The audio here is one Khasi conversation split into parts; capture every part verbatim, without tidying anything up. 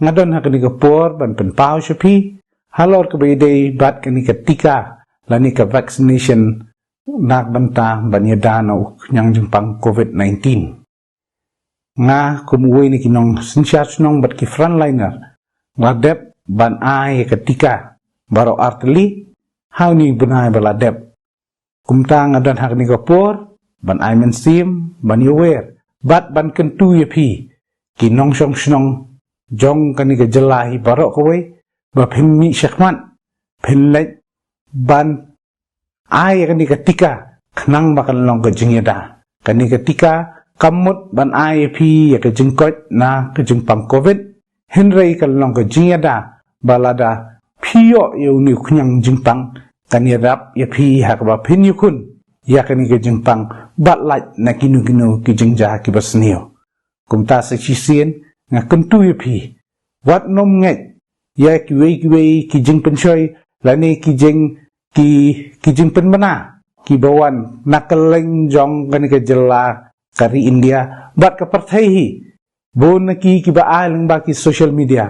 nga don ha kane ka por ban pynpaw sha phi halor kaba ïadei bad kane ka tika lane ka vaccination na ka bynta ban ïada na u khñiang jingpang covid nineteen. Nga kum uwei na ki nongsynshar shnong bad ki frontliner nga la dep ban ai ïa ka tika baroh artylli ha une u bnai ba la dep. Kumta nga don ha kane ka por ban ai mynsiem, ban ïawer bad ban kyntu ïa phi ki nongshong shnong jong kane ka jylla hi baroh kawei ba phin mih shakhmat, phin leit ban ai ïa kane ka tika khnang ba kan long ka jingïada. Kane ka tika kam mut ban ai ïa phi ïa ka jingkoit na ka jingpang covid, hynrei kan long ka jingïada ba lada phi ïoh ïa une u khñiang jingpang, kan ïarap ïa phi ha kaba phin ïakhun ïa kane ka jingpang bad lait na kino kino ki jingjia kiba sniew. Kumta sa shisien nga kyntu ïa phi, wat nym ngeit ïa kiwei kiwei ki jingpynshoi lane ki jing ki ki jingpynbna kiba wan na kylleng jong kane ka jylla ka ri India bad ka pyrthei hi. Bun na ki kiba ai lyngba ki social media.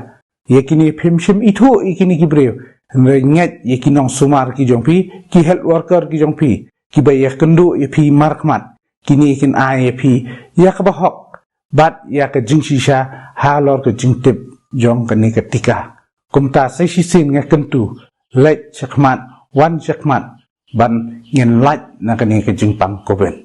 Ïa kine phim shym ithuh ïa kine ki briew, hynrei ngeit ïa ki nongsumar ki jong phi, ki health worker ki jong phi, kiba ïakynduh ïa phi markhmat. Kine kin ai ïa phi ïa kaba hok bad ïa ka jingshisha halor ka jingtip jong kane ka tika. Kumta sa shisien nga kyntu, leit shakhmat, wan shakhmat ban ngin lait na kane ka jingpang covid.